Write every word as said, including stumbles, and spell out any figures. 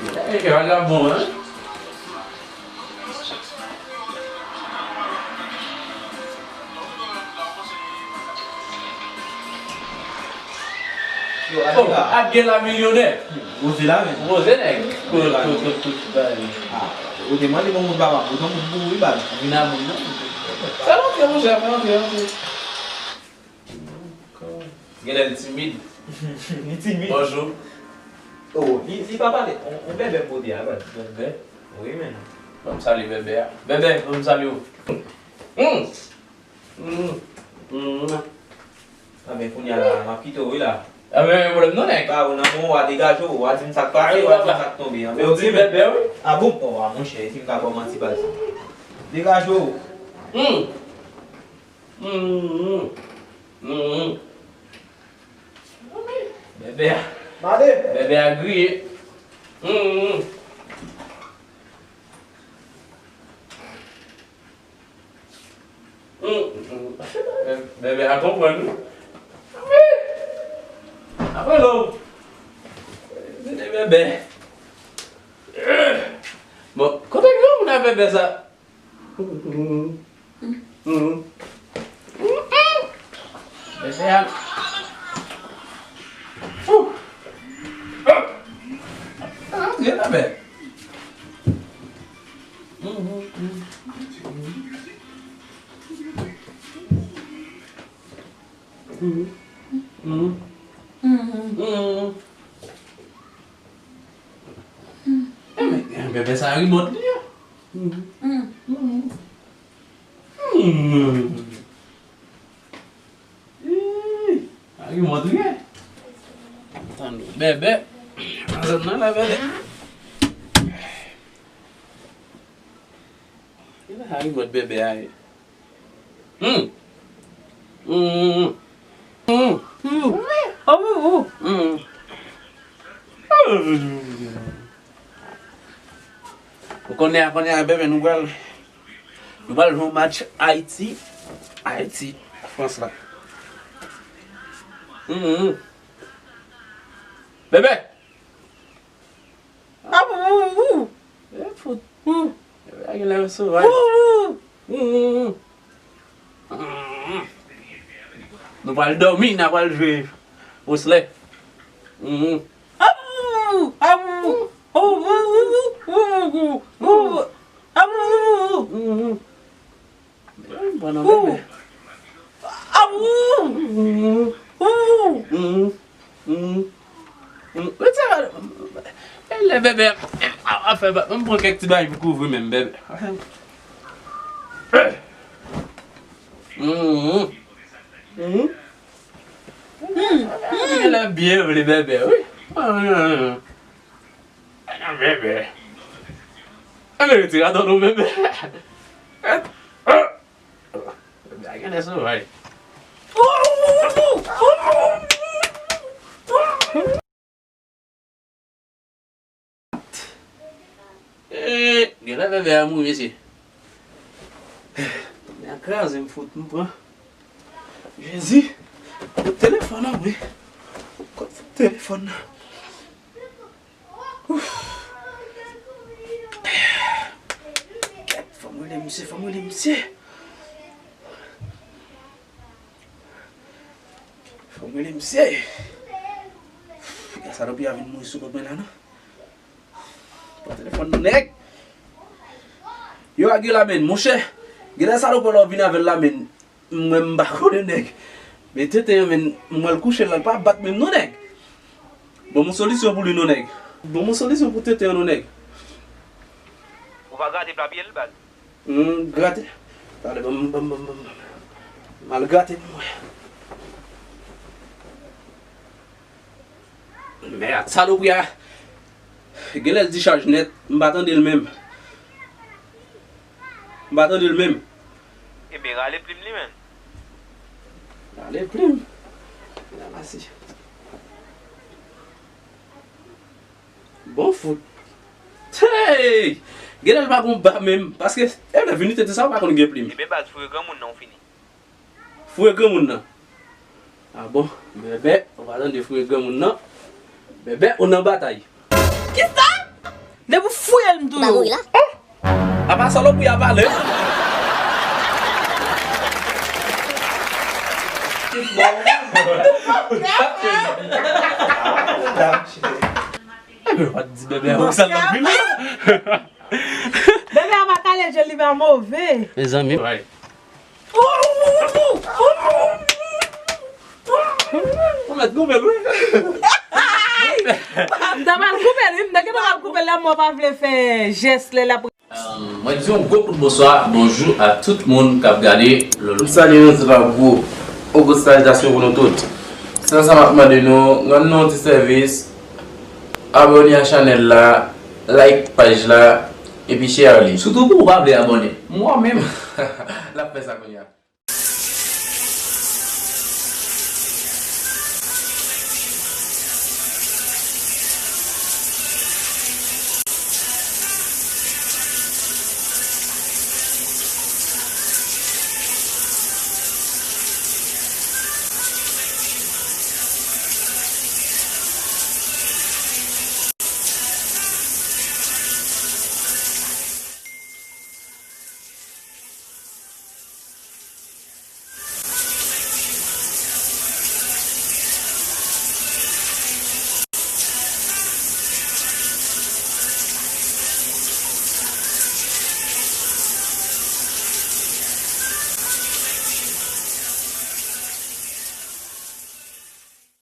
E ke vagabon, hein? Yo, oh, Adela. Adela milyonè. Woze la, men. Woze nèg. Kout, kout, kout, kout, bay. Ah, ou te mande bon moun papa, ou te moun pou wi bal. Vin a moun nan. Fè l antre, monchè, fè l antre, antre. Genlè l timid. Li timid. Bonjou. Oh, li, li pa pale. On, on bèbè m pote a, baz. Bèbè? Wi, men. Ban m salye bèbè a. Bèbè, ban m salye w. Hmm. Hmm. Hmm. A ben, kounye a la, m ap kite w, wi, la. A ben, pwoblèm non, nèg. Ba, ou nan men w, a degaje w, w a di m sa k pase, w a di m sa k tonbe. Ou di bèbè, wi. A bon? Oh, a monchè, si m ka ba w manti, baz. Degaje w. Hmm. Hmm. Hmm. Bèbè a. Mande. Bèbè a griye. Hmm. Hmm. Bèbè a konprann, wi. Wi. Apre lò. Se de bèbè. Bon, kote granmoun a bèbè sa? Bèbè a. Ouh. Ah, byen la, bèbè. Eh, men, bèbè sa rimòt li ye. Hmm. Ih, Harry montre. Tann bèbè. Nan zòn nan la bèbè. Ki la Harry mòd bèbè a ye? Hmm. Hmm. Hmm. Hmm. Ou konnen a, konnen a bèbè nou pral, nou pral jwe yon match Ayiti, Ayiti, Frans la. Hmm. Bèbè! Ah, pou, pou, pou. E fout. Bèbè a genlè sovaj. Pou, pou. Nou pral dòmi, n a pral jwe oslè. Apou! Apou! Apou! Apou! Apou! Apou! Mwen te, e lè bèbè a, a fè ba, m pran kèk ti bagay pou kouvri menm, bèbè. Genlè byen vle bèbè, wi. Bèbè. Ann retire atò nou, bèbè. Bèbè a genlè sovaj. Eh, genlè bèbè a mouri, mesye. Bèbè a kraze m fout, m pran. Jezi, kote telefòn nan, wi. Kote telefòn nan? Ouf. Kèt, fò m rele misye, fò m rele misye. Fò m rele misye. Gad salopri a vin mouri sou kont mwen la, non. Pran telefòn nan, nèg. Yo, Aguila, men, monchè. Genlè salopri la w vin avè l la, men. Mwen, m pa konnen, nèg. Men tenten an, men, mwen al kouche la, l pa bat menm non, nèg. Ban m yon solisyon pou li non, nèg. Ban m yon solisyon pou tenten an non, nèg. Ou pa grate pla pye l, baz? Hmm, grate. Talè, ban m, ban m, ban m, ban m. M al grate pou mwen. Mèd, salopri a. Genlè l dichaj nèt, m pa tande l menm. M pa tande l menm. Ebyen, rale plim li, menm. Rale plim. Ramase. Bon fout. Hey! Genlè l pa gon ba menm, paske, e lè vini tete sa, ou pa konn gen plim. Ebyen, baz, foure granmoun nan, ou fini. Foure granmoun nan. A bon, bèbè, ou pa tande foure granmoun nan. Bèbè, ou nan batay. Kisa? Depi w fouye l, m touye w. Apa salopri a pale? Ebyen, w pa t di bebe a wè salopri la. Bebe a pa kale je l, li pa move. Mezanmi. Ou mèt koupe l, wi. M ta pral koupe l, wi. M ta gentan pral koupe l, lè mwen pa vle fè jès lè l ap. Mwen di yon gwo kout bonswa, bonjou a tout moun k ap gade Lolo. M salye nou tout ak gwo. Ogou salitasyon pou nou tout. Se nan sa m ap mande nou, rann nou yon ti sèvis, abòne a chanèl la, like paj la, epi share li. Sitou pou ou pa vle abòne. Mwen menm. L ap fè sa kounye a.